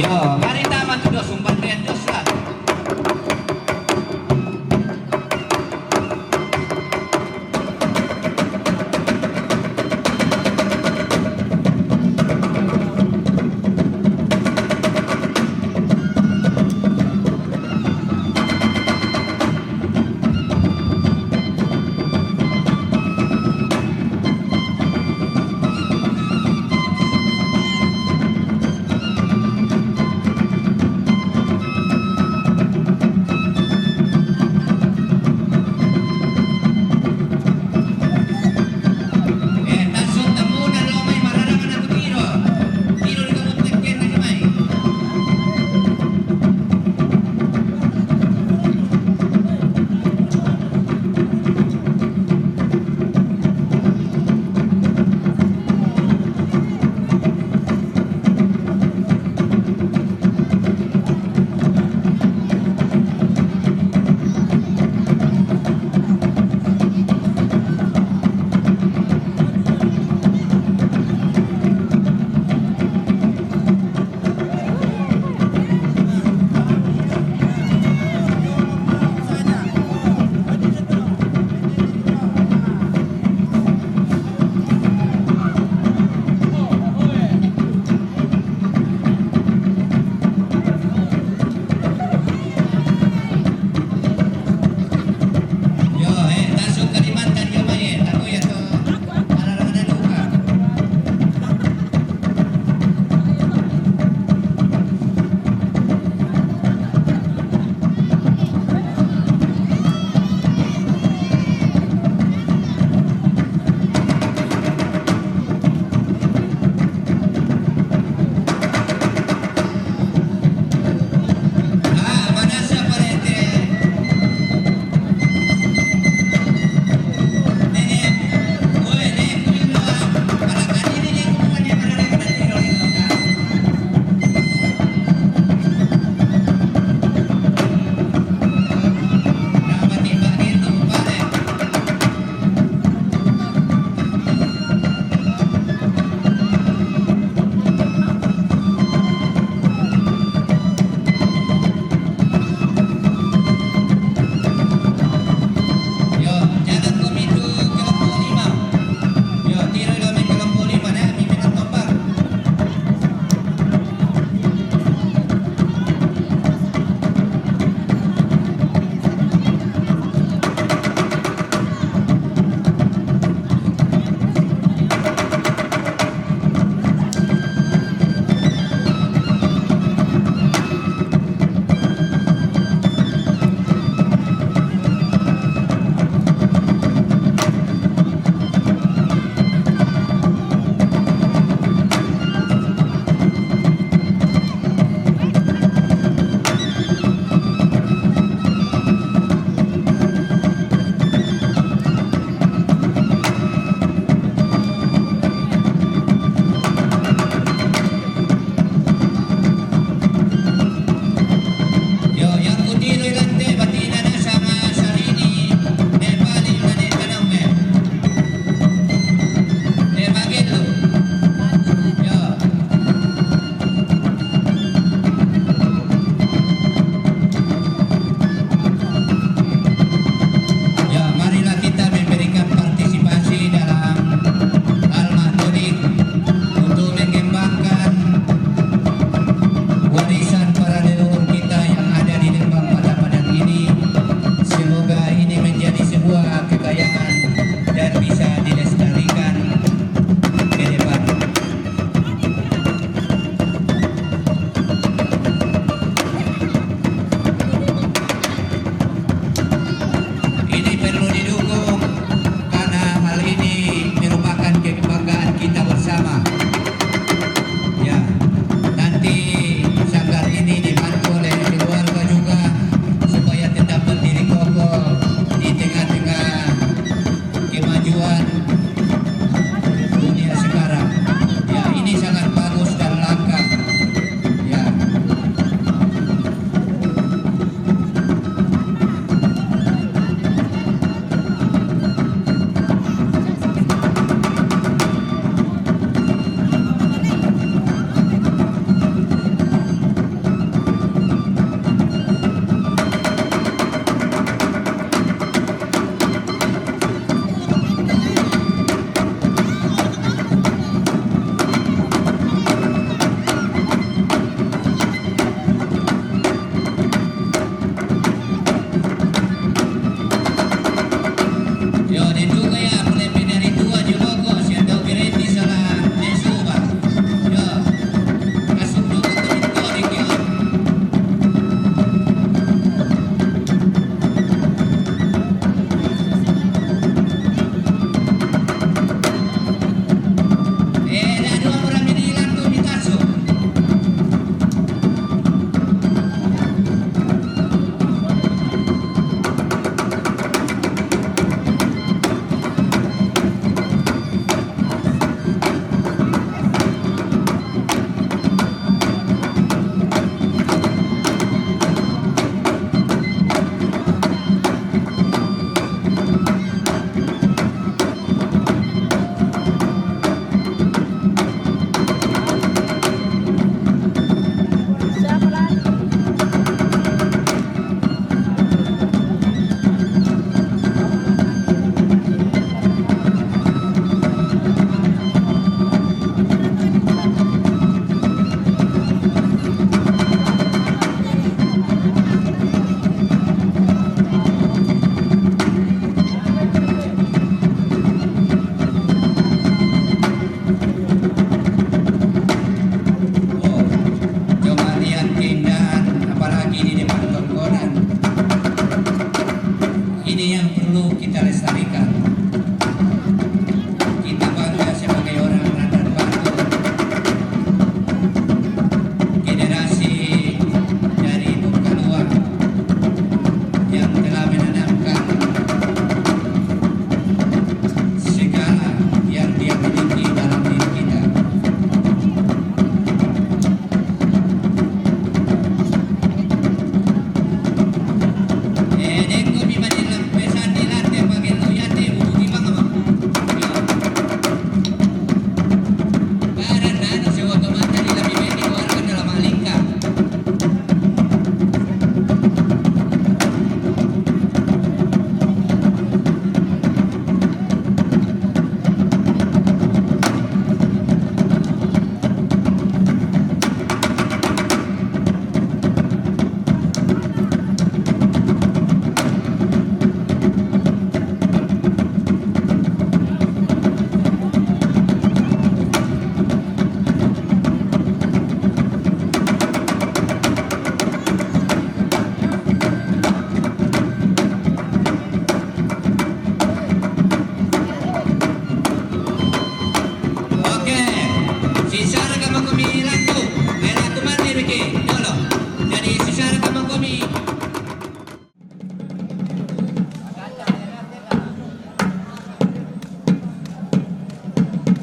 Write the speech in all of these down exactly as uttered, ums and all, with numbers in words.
Yo, mari ta matudu sumbangan dos lah.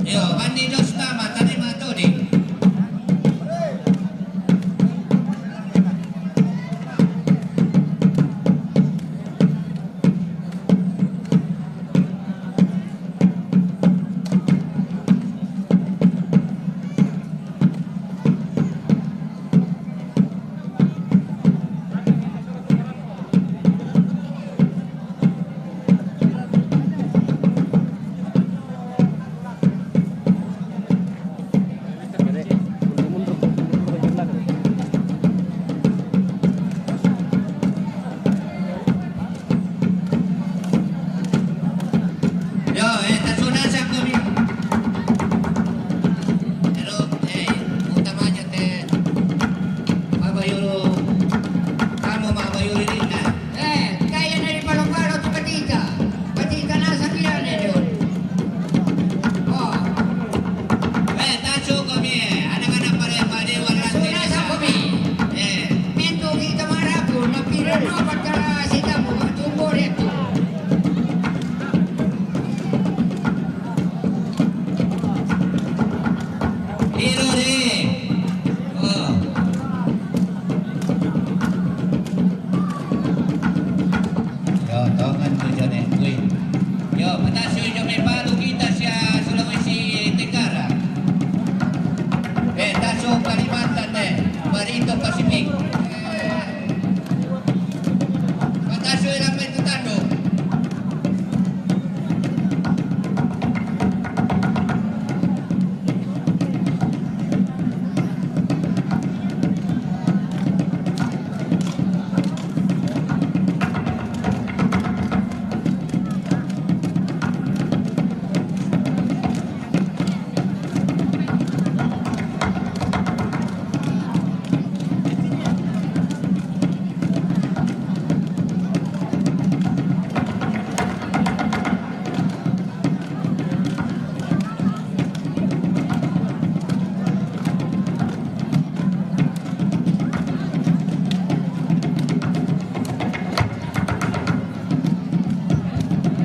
Yo, Bandi Dostama, tarima todi. Yo, eh, ta suna sa kumi. Pero, eh, utamanya te, mabayuru, kamu mabayuru ini, nah. Eh, kaya na di palo-palo tu Batika. Batika na sa kira ne, Jun. Oh. Eh, tasu kumi, eh. Anak-anak pare, pare, warna suna sa kumi. Eh. Mintu kita maraku, na pira no pagkara sita mo, tumbo retu. Iro re. Oh. Yo, tongan tu jone, kui. Yo, patasu jo me palu kita sia Sulawesi Tenggara. Eh, tasu Kalimantan, eh. Barito Pasifik. Eh. Patasu ila metu tando.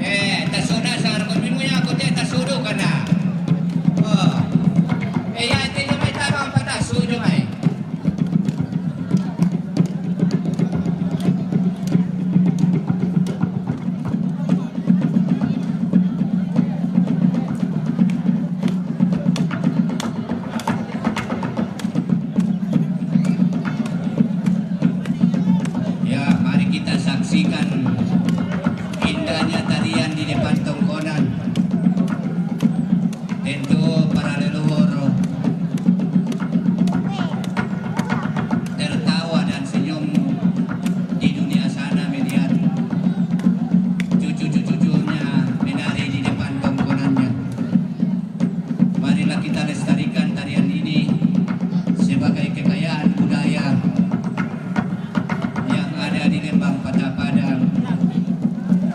Eh, tasuna sa rukun mimuya ko te tasudu kana. Oh. Eh, ya, te jomai tabang patasudu mai. Ya, mari kita saksikan indahnya tarian di depan tongkonan. Tentu para leluhur tertawa dan senyum di dunia sana melihat cucu-cucunya menari di depan tongkonannya. Marilah kita lestarikan tarian ini sebagai kekayaan budaya yang ada di Lembang Pata Padang,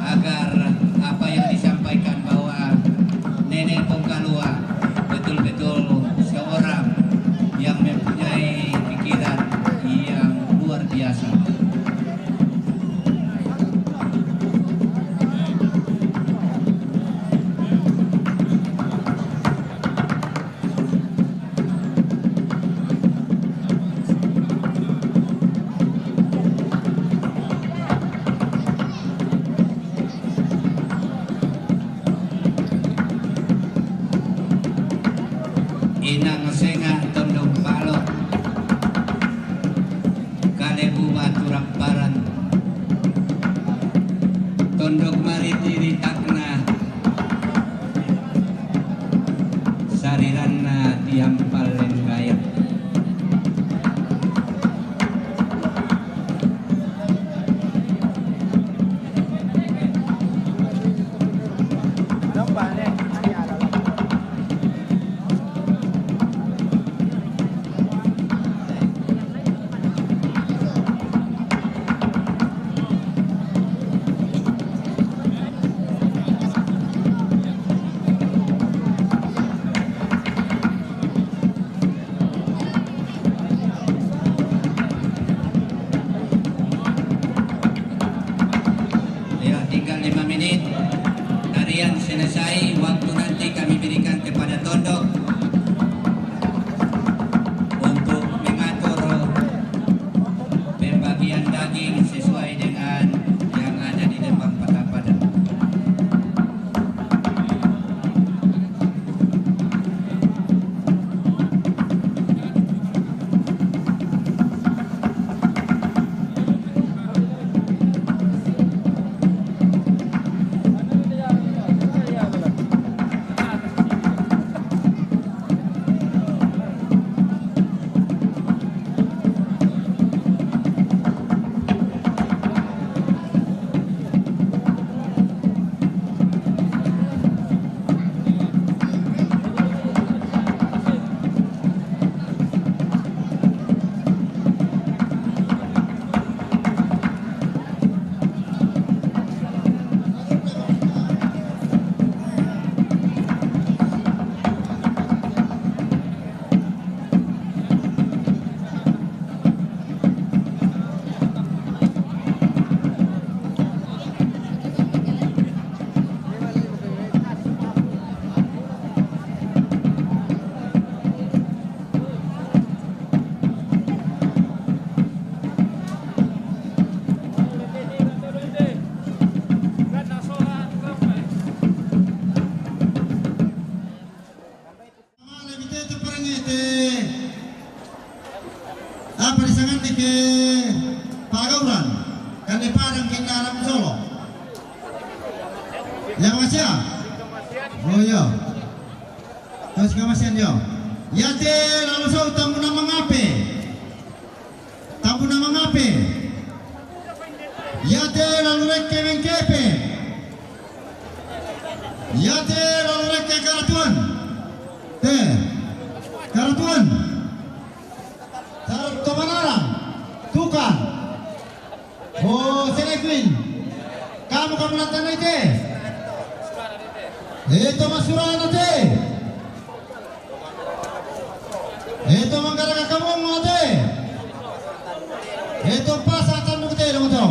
agar apa yang disampaikan bahwa Nenek Pongkalua betul-betul seorang yang mempunyai pikiran yang luar biasa. Inang Senga Tondong Palo, Kalebu Batu Ramparan, Tondok Marit Iritakna, Sariranna Tiampal Lenggayat. Te apa disangani ke pagauran, kan de padang ke naram solo. Yang masih? Oh iya. Terus ke masih yo. Yate lalu sau tamu nama ngape? Tamu nama ngape? Yate lalu reke mengkepe. Yate lalu reke karatuan. Te. Karatuan. Tar-, tomanarang. Tukang. Oh, selekin. Kamu, kamu natan ite. Itu masurana te. Itu manggara kamu mate. Itu pasang tanduk te dong to.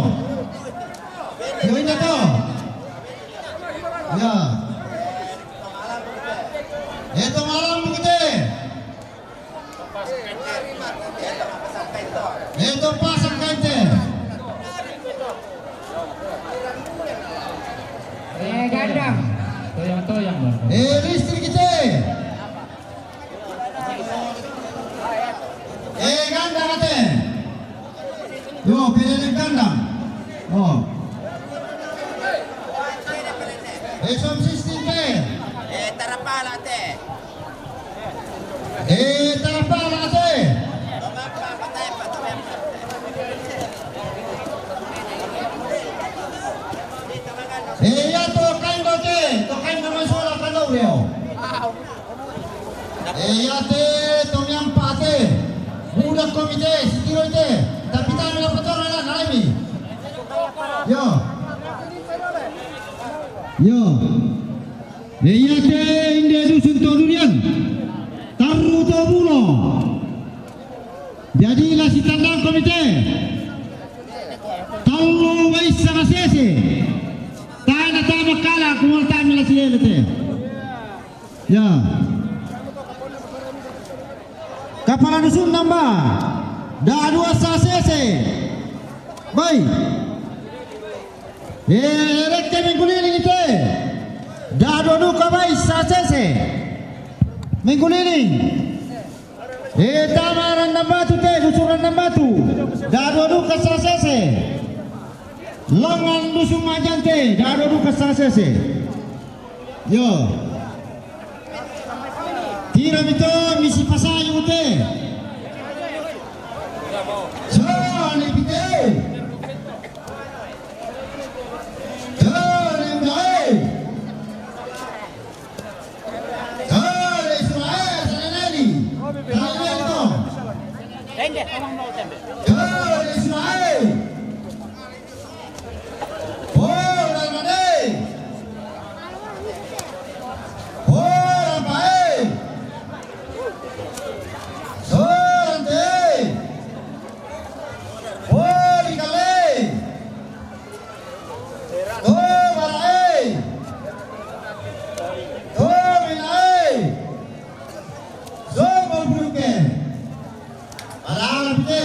Yo, ini to. Ya. Itu malam bukti. Itu pasang kaite. Eh, gandang. Toyang-toyang, Bang. Eh, listrik ite. Eh, gandang ate. Yo, pede gandang. Oh. Eh, sound system te. Eh, tarapala te. Eh, tarapala te. Eh, ya to kaingo te, to kaingo masula kalo yo. Eh, ya te, to miampa te. Budak komite, sitiro te. Tapi tano la patora la nalami. Yo. Yo. Eyate inde dusun to durian. Tarru to bulo. Jadi la sitandang komite. Tallu waissa masese. Tana tama kala kumul tami la silele te. Ya. Kapala dusun namba. Da dua sasese. Bai. Eh, reke mengkuliling ite. Dado duka bai sasese. Mengkuliling. Eh, tama Randang Batu te, dusun Randang Batu. Dado duka sasese. Langan dusun Majante, dado duka sasese. Yo. Tira mito misi pasayu te. Sone pite. Sone mbae. Sone Israel sananani. Sone Israel. Bola mane. Bola pae. Sorante. Boli kale. To balae. To minae. Sobo buke. Balae buke.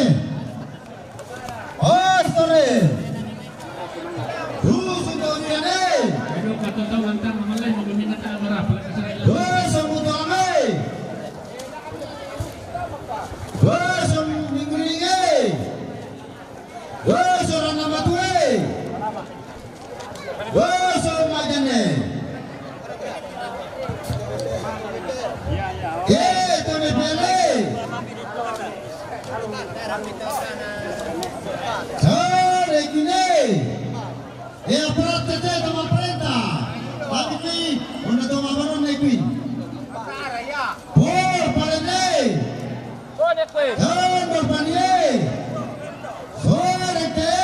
Ostore. Dusu to minae. Ayo, kata tahu antang mengalai mau minat amara, pala kasih. Dusu buto amai. Dusu minggu ini. Woso Rana Matue. Woso Majane. Keto Nepele. Sore kine. E aparat te toma parenta. Tapi ki, ona toma baron na ikuin. Por parene. Sone kue. Sone panie. Sone te.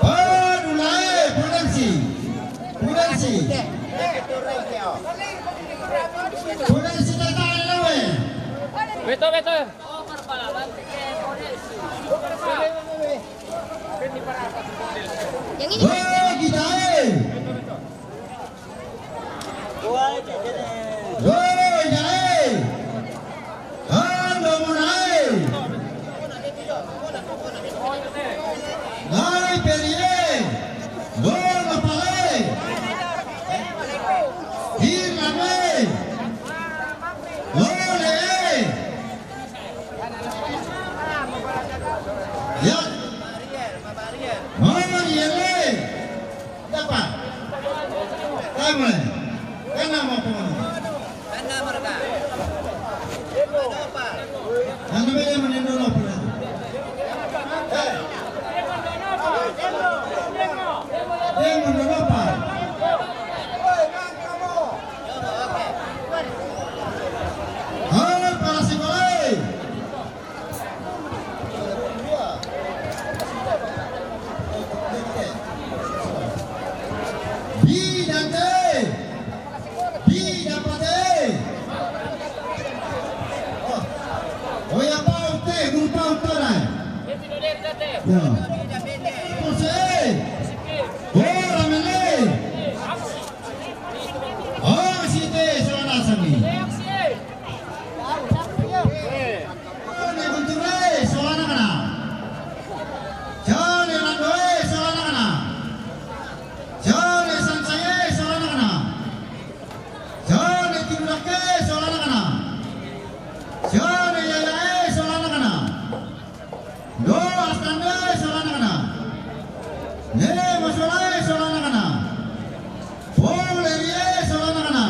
Padulae, prudensi. Prudensi. Prudensi tata lawe. Beto, beto. Yang ini. Woi, kita, eh. Woi, kita, eh. Ando munai. Nai perie. Gol mapale. Kenapa? Kenapa? Anu beda menendo no pula. Eh. Dia menendo apa? Halo, para sekolah. Bidante. Bidapate. Oh. Oya pau te, guru pau tara. Ya. Pose. Ora mele. Oh, site, sola nasami. Jone Gunture, sola nakana. Jone Landoe, sola nakana. Jone Sansaye, sola nakana. Jone Tidurake, sola nakana. Jone Yayae, sola nakana. Do Astande, sola nakana. Ne Masolae, sola nakana. Pole Rie, sola nakana.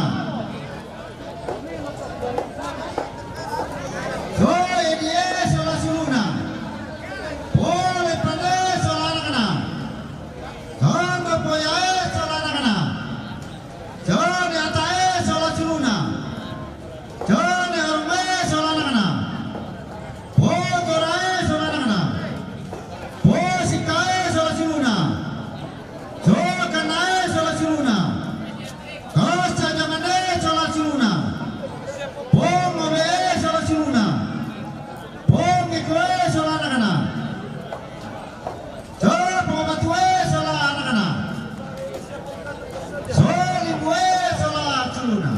Soe die sola suluna. Pole pande sola nakana. Sono poyae sola nakana. Sono atae sola suluna. Sono orme sola nakana. Po torae sola nakana. Po sikae sola suluna. Soka nae sola suluna. Kosa jamane sola suluna. Pongo be sola suluna. Pongi kue sola nakana. Sopo batue sola nakana. Soli bue sola suluna.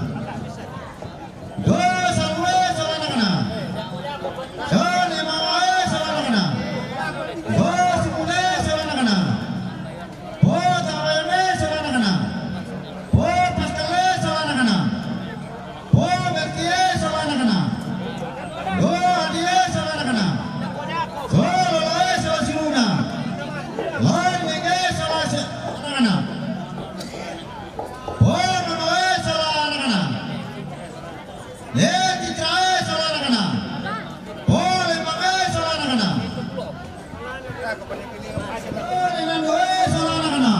Dosa lue sola nakana. Sone mawae sola nakana. Dosa kune sola nakana. Po tawaeme sola nakana. Po paskale sola nakana. Po berkie sola nakana. Do adie sola nakana. Solo lae sola suluna. Lai menge sola se-, nakana. Po nonoe sola nakana. Leti trae sola nakana. Pole mame sola nakana. Pole nandoe sola nakana.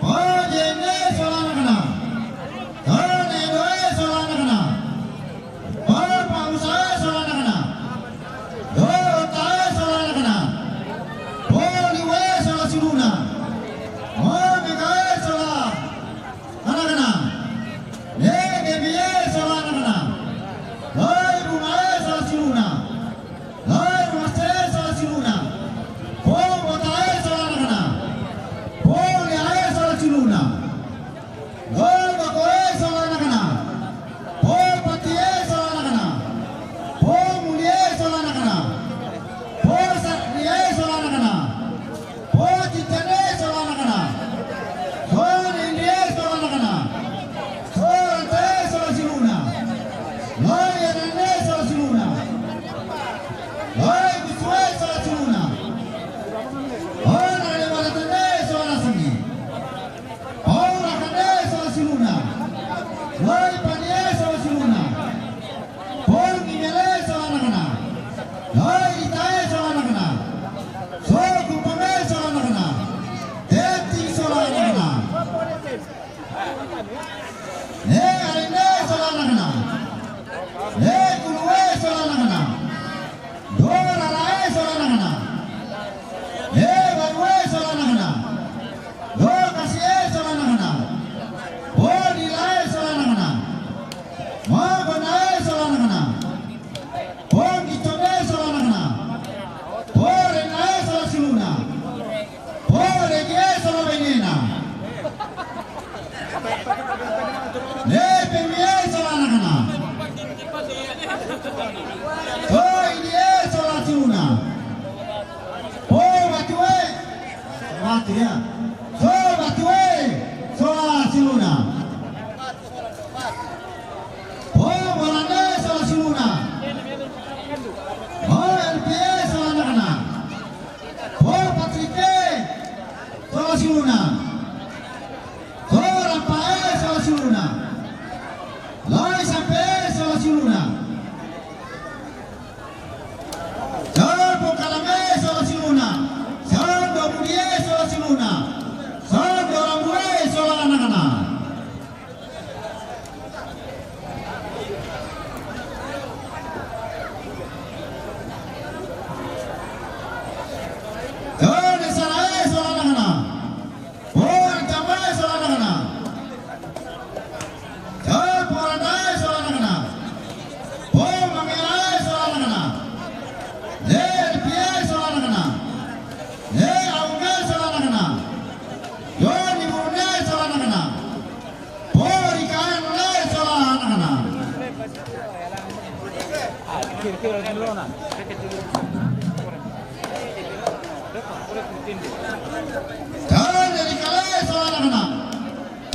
Pole jene sola nakana. Pole doe sola nakana. Papa usae sola nakana. Dotae sola nakana. Poli we sola suluna. Mame kae sola nakana. Nege bie sola nakana. Lai rumae sola suluna. Lai rumase sola suluna. Po botae sola nakana. Po leae sola suluna. Lai bakoe sola nakana. Po patie sola nakana. Po mulie sola nakana. Po sakrie sola nakana. Po titane sola nakana. Sone indie sola nakana. Sone te sola suluna. Lai anane sola suluna. Lai kusue sola suluna. Ona le baratane sola sini. Paula kane sola suluna. Lai panie sola suluna. Pol ngimele sola nakana. Lai itae sola nakana. Sokupame sola nakana. Teti sola nakana. Ne arine sola nakana. Ne kulue sola nakana. Do rarae sola nakana. Ne barue sola nakana. Do kasie sola nakana. Bo dilae sola nakana. Mo gonae sola nakana. Pongi tome sola nakana. Pore nae sola suluna. Pore gie sola benena. Ne pemie sola nakana. Joni burune sola anak-anak. Pori kaen le sola anak-anak. Tane di kale sola anak-anak.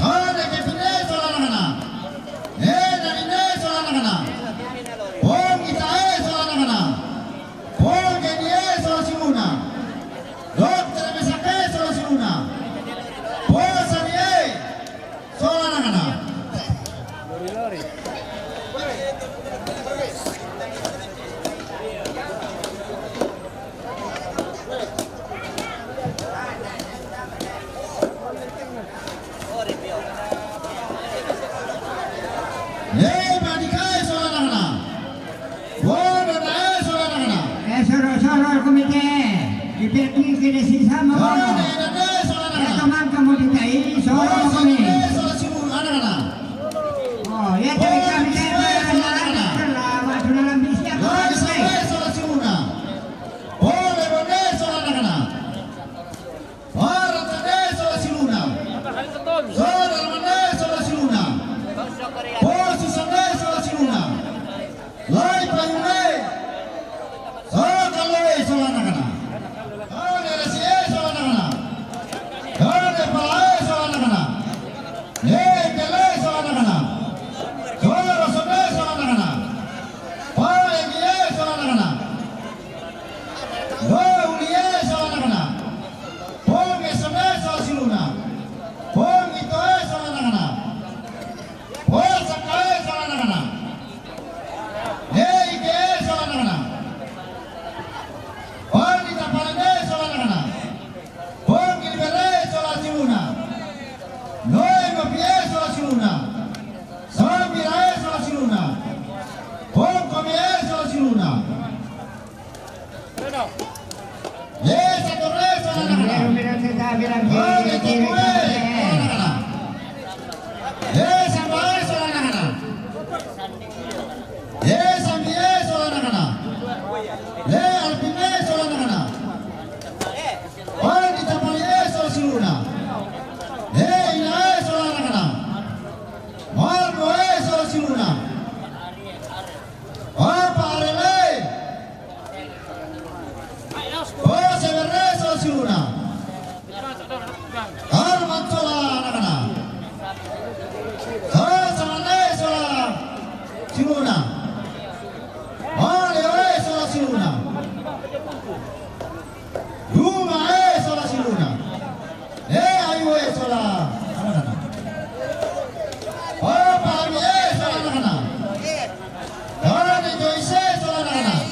Tane kepine sola anak-anak. Nena dine sola anak-anak. Pong itae sola anak-anak. Pong jenie sola siruna. Dokter mesake sola siruna. Pong sarie sola anak-anak. Lei madikae sola anak-anak. Bodo nae sola anak-anak. Eh, soro-soro komite. Ipirki kini sisa mau. Bodo nae sola anak-anak. Teman kamu dikai, soro komite. Sola siruna anak-anak. Oh, ya, terima kasih. Sola anak-anak. Selamat, sudah lebih siap. Bodo nae sola siruna. Bodo nae sola anak-anak. Baratane sola siruna. Sola mane sola siruna. Posusane sola siruna. Lai payune. Sola kaloe sola anak-anak. Kane rasie sola anak-anak. Kane palae sola anak-anak. Lekele sola anak-anak. Sola rosone sola anak-anak. Pae gie sola anak-anak. Waulie sola anak-anak. Pong esone sola siruna. Pong itoe sola anak-anak. Pong sakae sola anak-anak. Neike sola anak-anak. Pong itapalene sola anak-anak. Pong ilibere sola siruna. Noe mapie sola siruna. Sambirae sola siruna. Pong komie sola siruna. Yesa torre sola anak-anak. Ole tokue sola anak-anak. Yesa mbae sola anak-anak. Yesa mbie sola anak-anak. Le alpine sola anak-anak. Pong itapalie sola siruna. Le inae sola anak-anak. Marmoe sola siruna. Papa arele. Pose berre sola siruna. Arman sola anak-anak. Sola samane sola siruna. Maleoe sola siruna. Rumae sola siruna. E ayue sola anak-anak. Papa amie sola anak-anak. Tane joise sola anak-anak.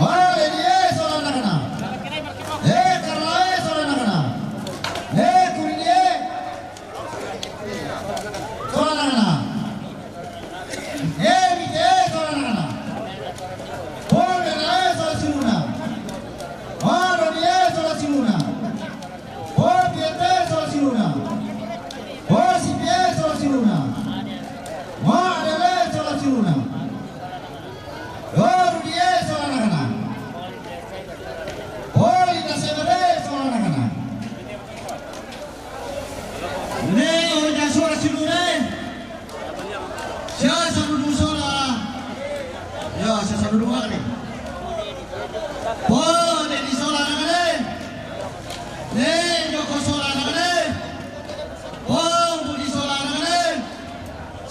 Wale die sola anak-anak. E karlae sola anak-anak. E kurie sola anak-anak. E mite sola anak-anak. Pole nae sola siruna. Walo die sola siruna. Pong piete sola siruna. Pong sipie sola siruna. Ma'dele sola siruna. Loru die sola anak-anak. Poli nasebere sola anak-anak. Ne oja sola siruna. Sia saludu sola. Yo, sia saludu kali. Pong Dedi sola anak-anak. Ne Joko sola anak-anak. Pong Budi sola anak-anak.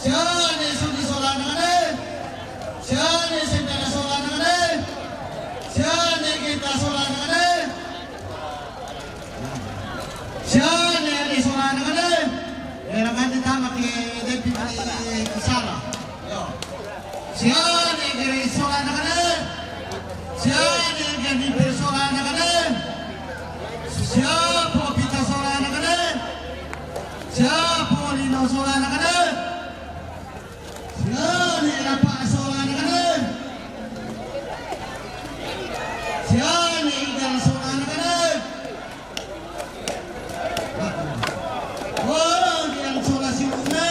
Sia ne Sudi sola anak-anak. Sia ne Sentana sola anak-anak. Sia ne Geta sola anak-anak. Sia ne Ade sola anak-anak. Era kante tama ke depi kisara. Yo. Sia ne Gere sola anak-anak. Sia ne Jennifer sola anak-anak. Sia po Pita sola anak-anak. Sia po Lino sola anak-anak. Sia ne Rapa sola anak-anak. Sia ne Igal sola anak-anak. Orang yang sola siruna.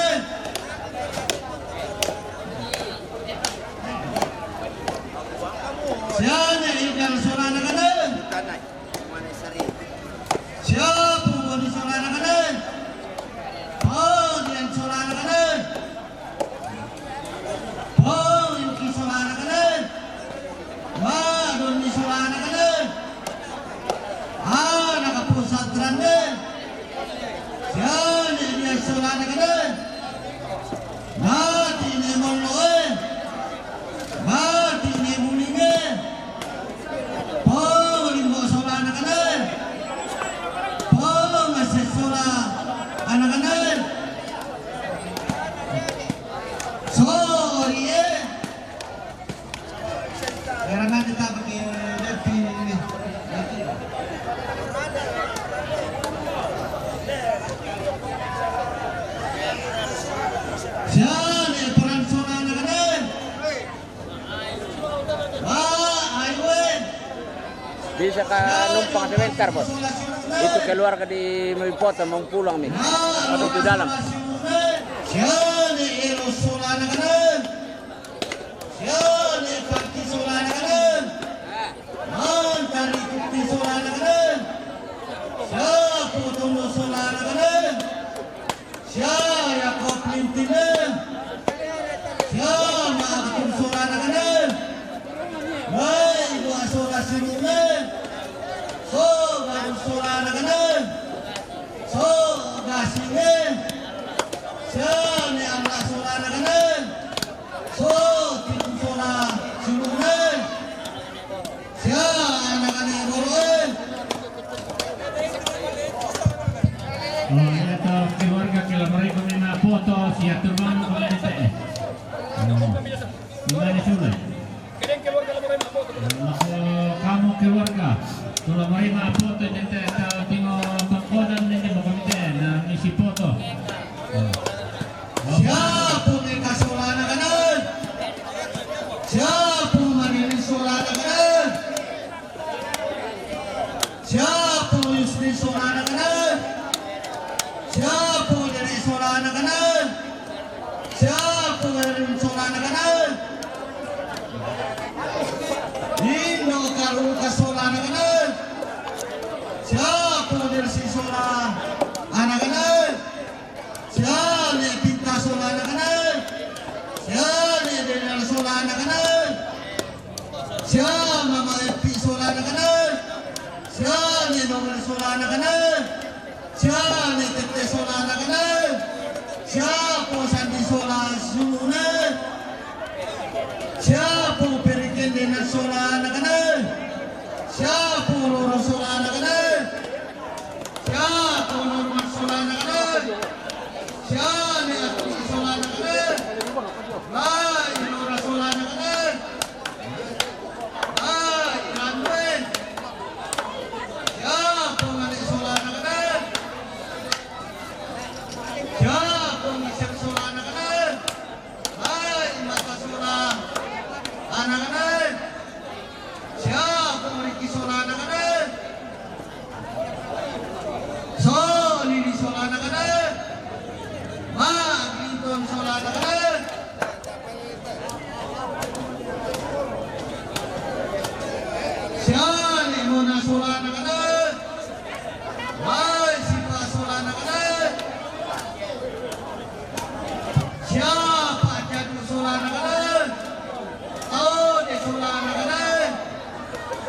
Sia ne Igal sola anak-anak. Sia po Boni sola anak-anak. Sola anakanen. Mati ne molloe. Mati ne mulinge. Pong limbo sola anakanen. Pong ase sola anakanen. Sorie. Garangan kita pakai Devi ini. Sian, eh, peran sola anakanen. Wah, ayo, eh. Bisa ka numpang sebentar, Bos? Itu keluarga di, mau foto, mau pulang nih. Itu dalam. Sian, eh, ero sola anakanen. Sian, eh, paki sola anakanen. Mantari kutti sola anakanen. Sia Potondo sola anakanen. Sia Yakob lintinen. Sia Maagung sola anakanen. Mai Iwa sola siulune. So Baru sola anakanen. So Gasinge. Sia ne Amla sola anakanen. So Tiku sola siulune. Sia anakane boroe. Oh, sia to keluarga ke la morai ko mena foto, sia turban ko mena te. Oh. Gimana sudah? Mako kamu keluarga, tu la morai ma foto, jente ta tingo tongkonan ne mo komite na misi foto. Oh. Sia Pung Eka sola anakanen. Sia Pung Marini sola anakanen. Sia Pung Yusni sola anakanen. Sia Pung Dede sola anakanen. Sia Pung Erin sola anakanen. Indo Karuka sola anakanen. Sia Pung Dersi sola anakanen. Sia ne Pinta sola anakanen. Sia ne Daniel sola anakanen. Sia Mama Epi sola anakanen. Sia ne Nongol sola anakanen. Sia ne Tete sola anakanen. Sia Pung Sandi sola siulune. Sia Pung Periken dena sola anakanen. Sia Pung Roro sola anakanen. Sia Pung Norman sola anakanen. Sia ne Ati sola anakanen. Lai Nora sola anakanen. Lai Ranwen. Sia Pung Ane sola anakanen. Sia Pung Isep sola anakanen. Lai Mata sola anakanen. Sia Pung Riki sola anakanen. So Lili sola anakanen. Ma Clinton sola anakanen. Sia ne Mona sola anakanen. Mai Sipa sola anakanen. Sia Pa Cadu sola anakanen. Tode sola anakanen.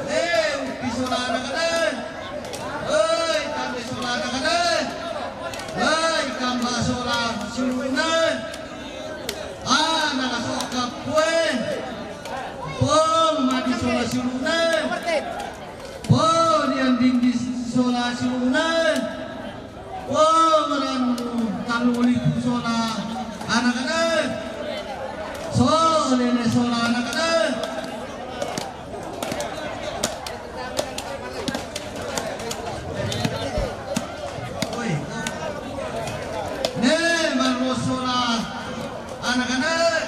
Le Upi sola anakanen. Oi Tande sola anakanen. Lai Kamba sola siulune. Ana la soka pue. Pong Madi sola siulune. Pong Dian Dinggi sola siulune. Pong Ranu Talu Lipu sola anakanen. So Lene sola anakanen. Oi. Ne Marlo sola anakanen.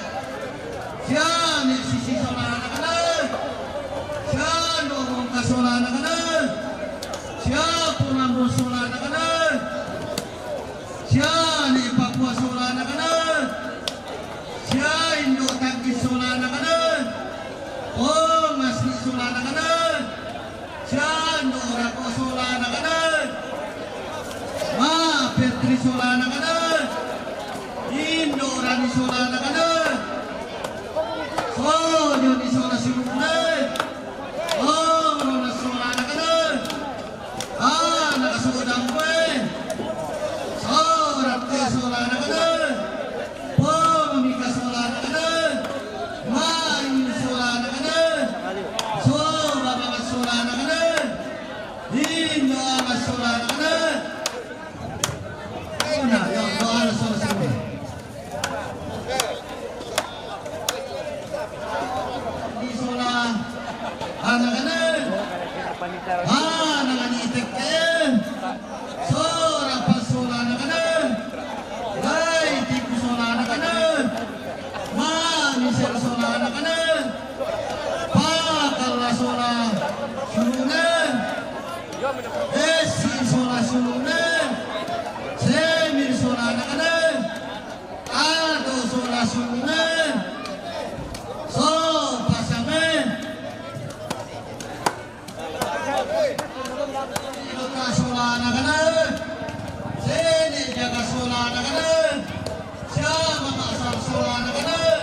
Sia ne Sisi sola anakanen. Sia ne Mongka sola anakanen. Sia Pung Ambo sola anakanen. Sia ne Papua sola anakanen. Sia Indo Tangkis sola anakanen. Pong Asni sola anakanen. Sia Indo Rako sola anakanen. Ma Petri sola anakanen. Indo Rani sola anakanen. So Joni sola siulune. Oh Rona sola anakanen. Ana la so Dampe. So Rante so Sola anak-anak.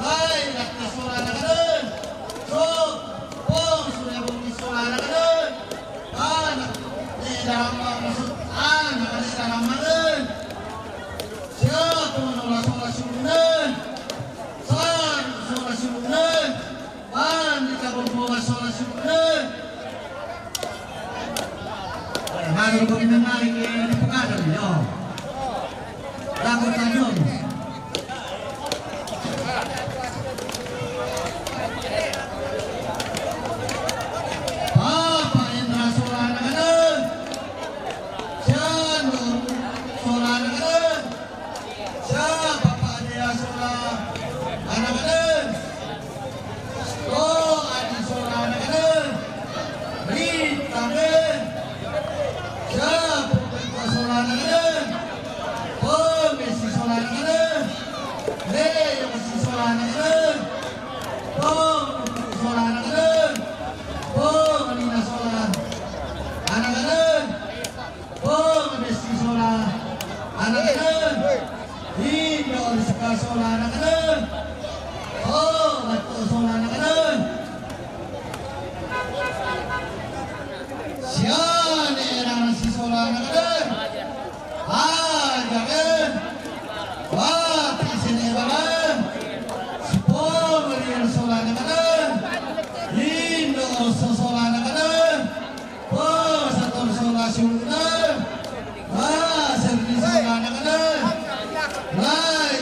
Lai, latte sola anak-anak. So, pong sudah bumi sola anak-anak. Anak, ne daramang masuk, anak, ne daramang. Siapa nola sola siulungan? Sa, sola siulungan. Andi kabombo sola siulungan. Baru ko minangai ke di pekadang yo. Lagu tajong. Papa Indra sola anak-anak. Sian sola anak-anak. Siapa Pak Dea sola anak-anak? Oh, Adi sola anak-anak. Rita, men. Siapa Pak sola anak-anak? Oh, Messi sola anak-anak. Leo Messi sola anak-anak. Oh, sola anak-anak. Oh, Lina sola anak-anak. Oh, Messi sola anak-anak. Indo Rizka sola anak-anak. Oh, Bato sola anak-anak. Siane erang si sola anak-anak. Aja, eh. Wah, sini barang. Sepuluh sola anak-anak. Indo sola anak-anak. Pong sator sola siulungan. Pong serbi sola anak-anak. Lai.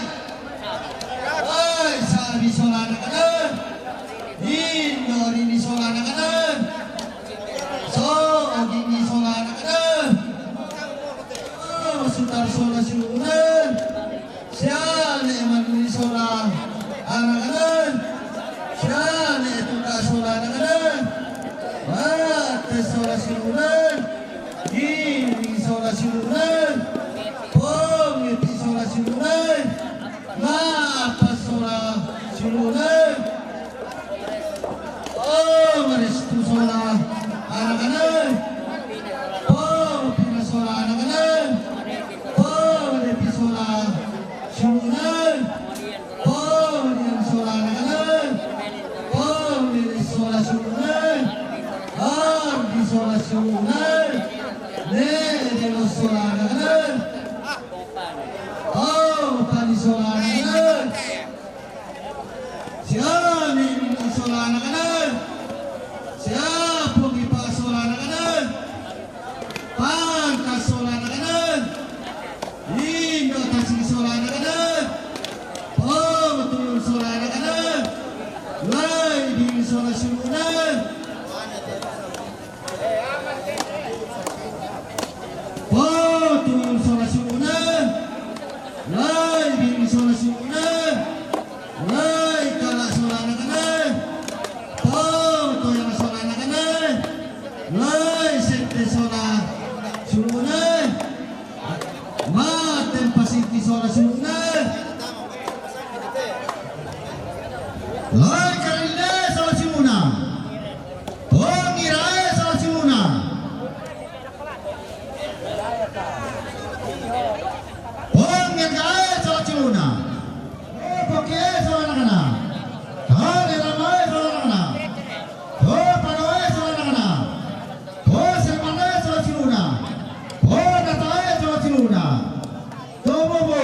Lai, sabi sola anak-anak. Indo rini sola anak-anak. So, ogini sola anak-anak. Pong sutar sola siulungan. Siane manuli sola anak-anak. Siane tuka sola anak-anak. Mate sola siulungan. Gini sola siulungan. Pongi pi sola siulungan. Mapa sola siulungan. Pong Restu sola anak-anak. Pong Pina sola anak-anak. Pong Depi sola siulungan. Pong Dian sola anak-anak. Pong Lili sola siulungan. Ardi sola siulungan. Ne Delo sola anak-anak. Pong Pani sola anak-anak. Siani sola anak-anak. Siapo Gipa sola anak-anak. Pangkas sola anak-anak. Indo Tasik sola anak-anak. Pong Tuyul sola anak-anak. Lai Ding sola siulungan. Pong Tuyul sola siulungan. Lai Bini sola siulungan. Lai Kala sola anak-anak. Pong Toyang sola anak-anak. Lai Sette sola siulungan. Maten Pasiki sola siulungan. Lai Karine sola siulungan. Pong Irae sola siulungan. Pong Irae sola siulungan. Pong Irae sola anak-anak. Pong Irae sola anak-anak. Pong Panoe sola anak-anak. Pong Semane sola siulungan. Pong Natae sola siulungan. Tomobo.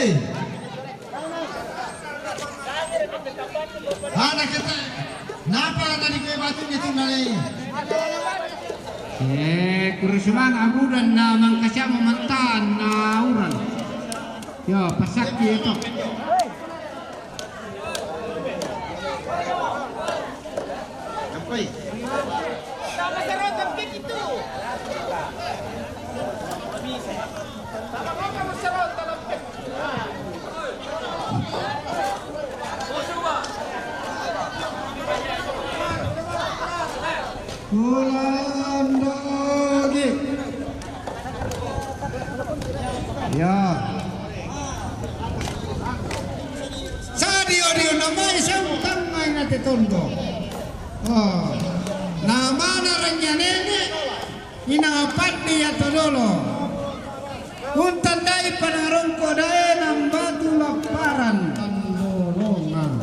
Ana kete, napa tadi kue batu itu nalai? Eh, kurusumang abudan na mangkasama mantan na uran. Yo, pasakki itu. Kulandogi. Ya. Sadio-dio namai sentang mai na tetondo. Oh. Namana ranya nene, ina apat dia todolo. Untandai panarongko dae nambatu lapparan tandolongan.